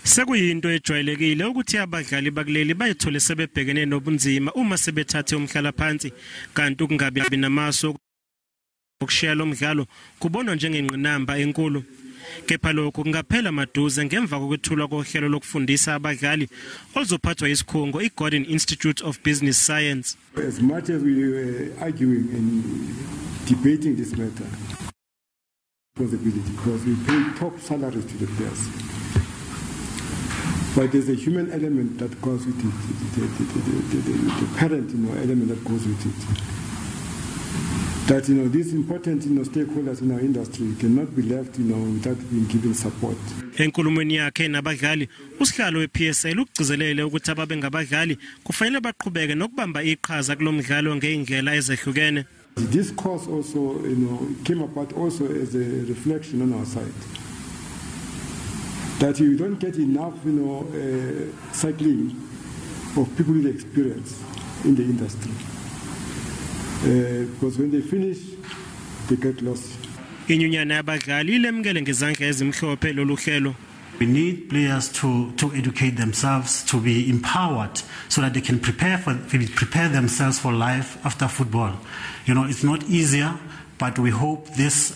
Sekuyinto ejwayelekile ukuthi abadlali bakuleli bayithole sebebhekene nobunzima uma sebethathe umhlalaphansi, kanti ukungabi namaso okushiya lo mdlalo kubonwa njengengqinamba enkulu. Kepha lokhu kungaphela maduze ngemva kokwethulwa kohlelo lokufundisa abadlali oluzophathwa isikhungo iGordon Institute of Business Science. As much as we were arguing and debating this matter, responsibility, because we pay top salaries to the players. But there's a human element that goes with it, the parent element that goes with it. That these important stakeholders in our industry cannot be left without being given support. Enkulumweni yakhe nabadlali, usihlalo wePSL ugcizelele ukuthi ababengabadlali kufanele baqhubeke nokubamba iqhaza kulomdlalo ngezindlela ezehlukene. This course also came about also as a reflection on our side. That you don't get enough cycling of people with experience in the industry. Because when they finish, they get lost. Inyunyana yabadlali ilemukele ngezandla ezimhlophe lolu hlelo. We need players to educate themselves, to be empowered so that they can prepare themselves for life after football. It's not easier, but we hope these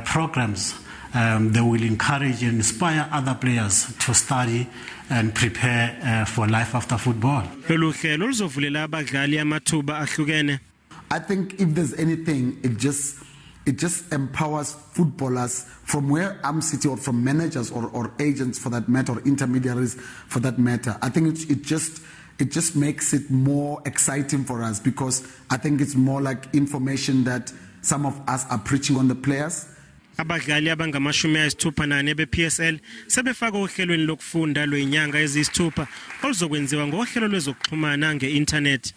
programs, they will encourage and inspire other players to study and prepare for life after football. Lolu hlelo luzovulela abadlali amathuba ahlukene. I think if there's anything, it just empowers footballers from where I'm sitting, or from managers or agents for that matter, or intermediaries for that matter. I think it just makes it more exciting for us, because I think it's more like information that some of us are preaching on the players. Abadlali abangama-64 be-PSL sebefaka ohlelweni lokufunda lwezinyanga eziyisithupha oluzokwenziwa ngohlelo lwezokuxhumana nge-inthanethi.